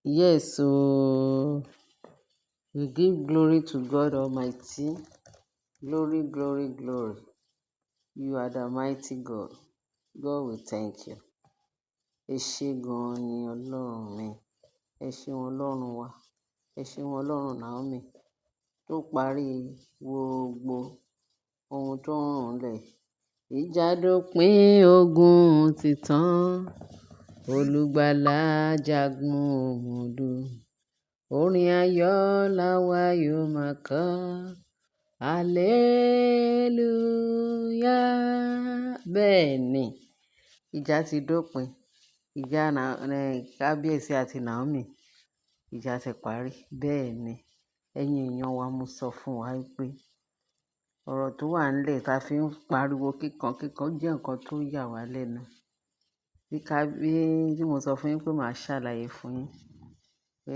Yes, so we give glory to God Almighty. Glory, glory, glory. You are the mighty God. God, we thank you. Ẹ ṣé gan-an ni Ọlọ́run mi. Ẹ ṣeun Ọlọ́run wa. Ẹ ṣeun Ọlọ́run Naomi tó parí gbogbo ohun tó ń rùn lẹ̀. Ìjà dópin, ogun ti tán. Olùgbàlà jagun òmùdù. Orin ayọ̀ làwa yóò máa kọ. Hallelujah. Bẹ́ẹ̀ ni, ìjà ti dópin. Ìjà Kábíyèsí àti Naomi, ìjà ti parí. Bẹ́ẹ̀ ni, ẹ̀yin èèyàn wa, mo sọ fún wa wípé ọ̀rọ̀ tó wà nílẹ̀ ta fi ń pariwo kíkan kíkan jẹ́ nǹkan tó yà wá lẹ́nu. Bí tí mo sọ fún yín pé màá ṣàlàyé fún yín pé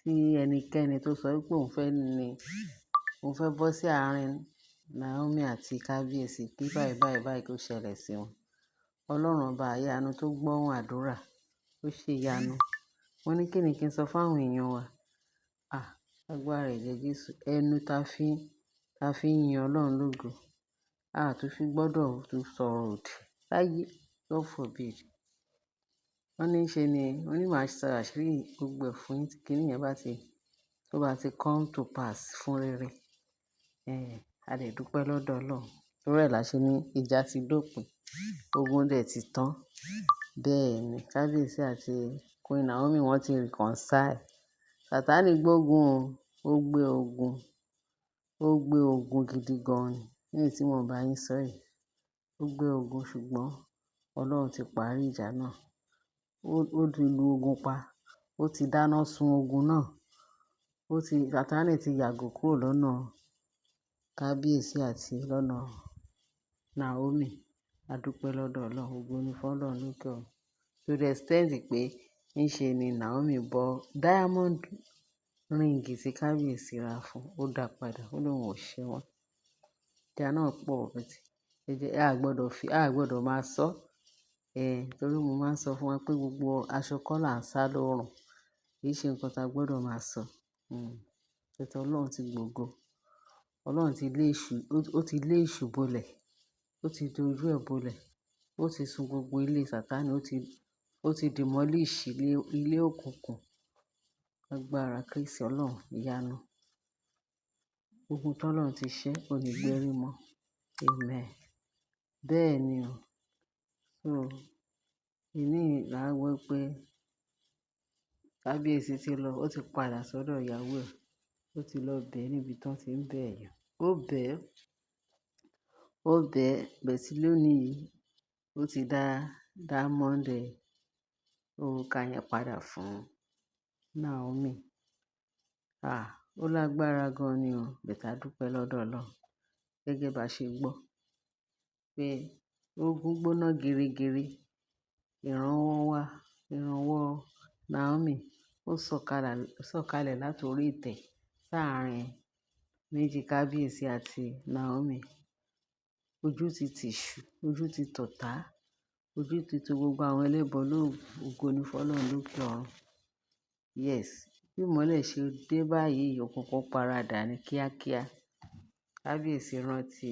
tí ẹnikẹ́ni tó sọ wípé òun fẹ́ ní, òun fẹ́ bọ́ sí àárín Naomi àti Kábíyèsí kí báyìí báyìí báyìí kó ṣẹlẹ̀ sí wọn. Ọlọ́run ọba ìyanu tó gbọ́hùn àdúrà, ó ṣe ìyanu. Wọ́n ní kíni kí n sọ fún àwọn èèyàn wa? À, agbára ẹ̀jẹ̀ Jésù, ẹnu ta fi ń yin Ọlọ́run lógo. A tún fi gbọ́dọ̀ tún sọ̀rọ̀ òdì láyé. God forbid. Wọ́n ní ṣe ni, wọ́n ní màá sọ àṣírí gbogbo ẹ̀ fún yín tí kíní yẹn bá ti, tó bá ti come to pass fún rere. A lè dúpẹ́ lọ́dọ̀ Ọlọ́run. Torí ẹ̀ la ṣe ní ìjà ti dópin, ogun dẹ̀ ti tán. Bẹ́ẹ̀ ni, Kábíyèsí àti Queen Naomi wọ́n ti reconcile. Sàtánì gbógun o, ó gbé ogun, ó gbé ogun gidi gan ni. Ní èyí tí mò ń bá yín sọ yìí, ó gbé ogun, ṣùgbọ́n Ọlọ́run ti parí ìjà náà. Ó ti lu ogun pa, ó ti dáná sun ogun náà. Sàtánì ti yàgò kúrò lọ́nà Kábíyèsí àti lọ́nà Naomi. A dúpẹ́ lọ́dọ̀ Ọlọ́run, ògo ni fún Ọlọ́run lókè ọ̀run. To the extent pé ní ṣe ni Naomi bọ́ diamond ring tí Kábíyèsí ra fún, ó dá padà, ó lóun ò ṣe wọ́n. Ìjà náà pọ̀ but ẹ jẹ́, a gbọdọ̀ máa sọ. Torí mo máa ń sọ fún wa pé gbogbo aṣọ kọ́ là ń sá lórùn. Kì í ṣe nǹkan tí a gbọdọ̀ máa sọ. But Ọlọ́run ti gbògo. Ọlọ́run ti lé èṣù, ó ti lé èṣù bọlẹ̀. Ó ti dojú ẹ bọlẹ̀. Ó ti sun gbogbo ilé Sàtánì, ó ti demolish ilé, ilé òkùnkùn. Agbára Kristi Ọlọ́run ìyanu. Ogun tó Ọlọ́run ti ṣẹ́ kò ní gbérí mọ́. Amen. Bẹ́ẹ̀ ni o. So, ìní là ń wí pé Kábíyèsí ti lọ, ó ti padà sọ́dọ̀ ìyàwó ẹ̀. Ó ti lọ bẹ̀ níbi tí wọ́n ti ń bẹ̀ èèyàn. Ó bẹ̀, ó bẹ̀, but lónìí yìí, ó ti dá diamond òrùka yẹn padà fún Naomi. Ah, ó lágbára gan ni o, but a dúpẹ́ lọ́dọ̀ Ọlọ́run. Gẹ́gẹ́ bá ṣe gbọ́ pé ogun gbóná geregere, ìrànwọ́ wá, ìrànwọ́ Naomi ó sọ̀kalẹ̀ láti orí ìtẹ́ sáàrín méjì Kábíyèsí àti Naomi. Ojú ti tìṣù, ojú ti tọ̀tá, ojú ti ti gbogbo àwọn ẹlẹ́bọ lóògùn, ògo ni fún Ọlọ́run lókè ọ̀run. Yes, bí ìmọ́lẹ̀ ṣe dé báyìí, òkùnkùn paradà ní kíákíá. Kábíyèsí rántí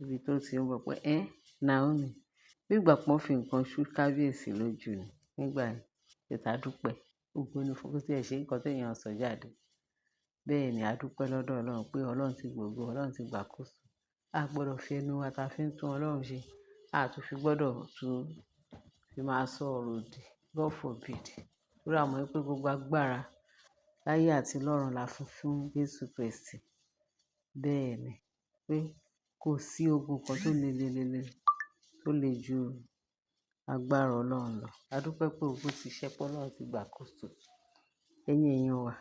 ibi tó ti ń bọ̀ pé, "Ẹ́, Naomi." Bí ìgbà pé wọ́n fi nǹkan ṣú Kábíyèsí lójú ni nígbà yẹn. But a dúpẹ́. Ògo ni fún kó tí ẹ ṣe nǹkan tí èèyàn sọ jáde. Bẹ́ẹ̀ ni, a dúpẹ́ lọ́dọ̀ Ọlọ́run pé Ọlọ́run ti gbògo, Ọlọ́run ti gbàkóso. A gbọdọ̀ fi ẹnu wa ta fi ń tún Ọlọ́run ṣe. A tún fi gbọdọ̀ tún fi máa sọ ọ̀rọ̀ òdì. God forbid. Torí a mọ̀ wípé gbogbo agbára láyé àti lọ́run la fún fún Jésù Kristi. Bẹ́ẹ̀ ni pé kò sí ogun kan tó le le le le tó le ju agbára Ọlọ́run lọ. A dúpẹ́ pé ogun ti ṣẹ́, pé Ọlọ́run ti gbàkóso. Ẹ̀yin èèyàn wa,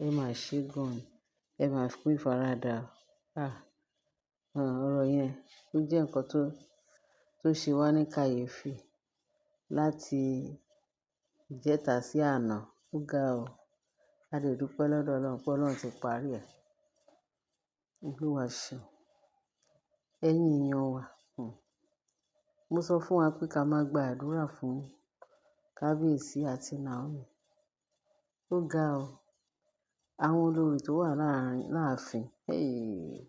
ẹ máa ṣe gan ni. Ẹ máa kú ìfaradà. Ah, ọ̀rọ̀ yẹn ó jẹ́ nǹkan tó ṣe wá ní kàyéfì láti ìjẹta sí àná. Ó ga o. A lè dúpẹ́ lọ́dọ̀ Ọlọ́run pé Ọlọ́run ti parí ẹ̀. Olúwa ṣeun. Ẹ̀yin èèyàn wa, mo sọ fún wa pé ká máa gba àdúrà fún. Kábíyèsí àti Naomi. Ó ga o. Àwọn olórí tó wà láàrin láàfin, hey,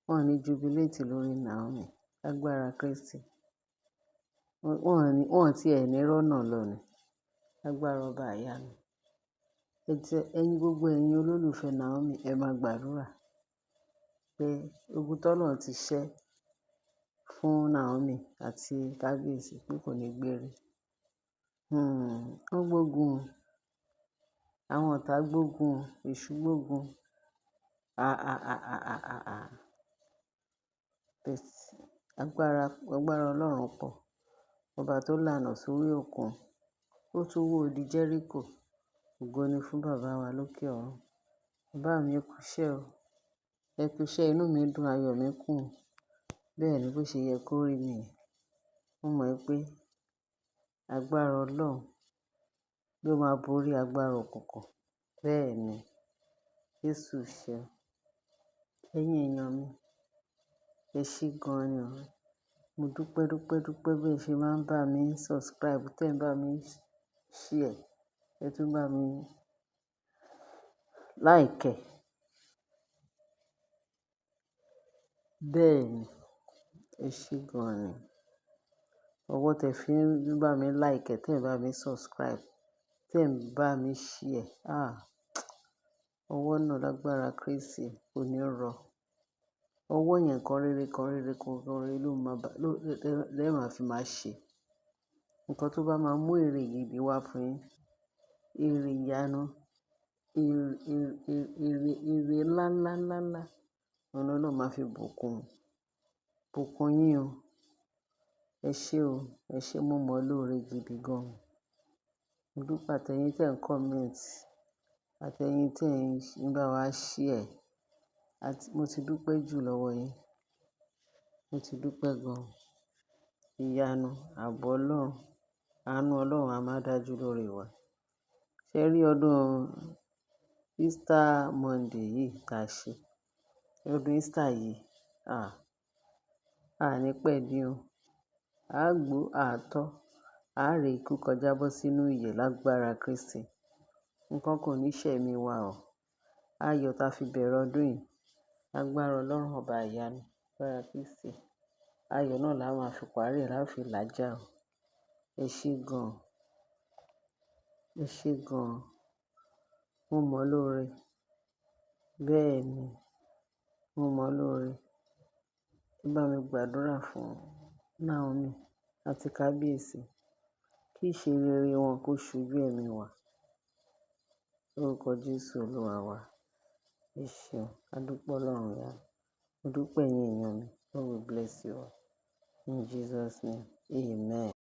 wọ́n ní jubilate lórí Naomi. Agbára Kristi. Wọ́n ti ẹ̀ ní rọ́nà lọ ni. Agbára ọba ìyanu. Ẹ jẹ́, ẹ̀yin gbogbo ẹ̀yin olólùfẹ́ Naomi, ẹ máa gbàdúrà pé ogun t'Ọlọ́run ti ṣẹ́ fún Naomi àti Kábíyèsí pé kò ní gbére. Wọ́n gbógun, àwọn ọ̀tá gbógun, èṣù gbógun. Ah, ah, ah, ah, ah, ah, ah. But agbára, agbára Ọlọ́run pọ̀. Ọba tó lànà sórí òkun, ó tún wó odi Jericho. Ògo ni fún bàbá wa lókè ọ̀run. Bàbá mi, ẹ kú iṣẹ́ o. Ẹ kú iṣẹ́, inú mi dùn, ayọ̀ mi kún. Bẹ́ẹ̀ ni bó ṣe yẹ kó rí nìyẹn. Mo mọ̀ pé agbára Ọlọ́run ló máa borí agbára òkùnkùn. Bẹ́ẹ̀ ni. Jésù ṣeun. Ẹ̀yin èèyàn mi, ẹ ṣé gan ni o. Mo dúpẹ́, dúpẹ́, dúpẹ́ bí ẹ ṣe máa ń bá mi subscribe, tẹ́ ń bá mi share, ẹ tún bá mi like. Bẹ́ẹ̀ ni, ẹ ṣé gan ni. Ọwọ́ tẹ fi ń bá mi like, tẹ́ ń bá mi subscribe, tẹ́ ń bá mi share. Ah, ọwọ́ náà lágbára Kristi kò ní rọ. Ọwọ́ yẹn nǹkan rere, nǹkan rere, nǹkan rere ló máa bá, ló, lẹ́ máa fi máa ṣe. Ǹkan tó bá máa mú èrè gidi wá fún yín, èrè ìyanu, èrè, èrè, èrè, èrè ńlá, ńlá, ńlá, ńlá. Òun l'Ọlọ́run máa fi bùkún, bùkún yín o. Ẹ ṣé o, ẹ ṣé, mo mọ̀ ọ́ lóore gidi gan. Mo dúpẹ́ àtẹ̀yin tí ẹ̀ ń comment, àtẹ̀yin tí ẹ̀ ń bá wa share. Àti mo ti dúpẹ́ jù lọ́wọ́ yín. Mo ti dúpẹ́ gan. Ìyanu, ààbò Ọlọ́run, àánú Ọlọ́run a máa dájú lórí wa. Ṣé ẹ rí ọdún Easter Monday yìí tá a ṣe? Ọdún Easter yìí, ah, a ní pẹ́ dín o. A gbó, a tọ́, a rè ikú kọjá bọ́ sínú ìyè lágbára Kristi. Nǹkan kò ní ṣe ẹ̀mí wa o. Ayọ̀ ta fi bẹ̀rẹ̀ ọdún yìí, lágbára Ọlọ́run ọba ìyanu, lágbára Kristi. Ayọ̀ náà la máa fi parí ẹ̀, la fi làjà o. Ẹ ṣé gan. Ẹ ṣé gan. Mo mọ̀ ọ́ lóore. Bẹ́ẹ̀ ni, mo mọ̀ ọ́ lóore. Ẹ bá mi gbàdúrà fún Naomi àti Kábíyèsí kí ìṣe rere wọn kó ṣojú ẹ̀mí wa. Lórúkọ Jésù Olúwa wa. Ẹ ṣeun. A dúpẹ́ Ọlọ́run ìyanu. Mo dúpẹ́ ẹ̀yin èèyàn mi. God will bless you all. In Jesus' name. Amen.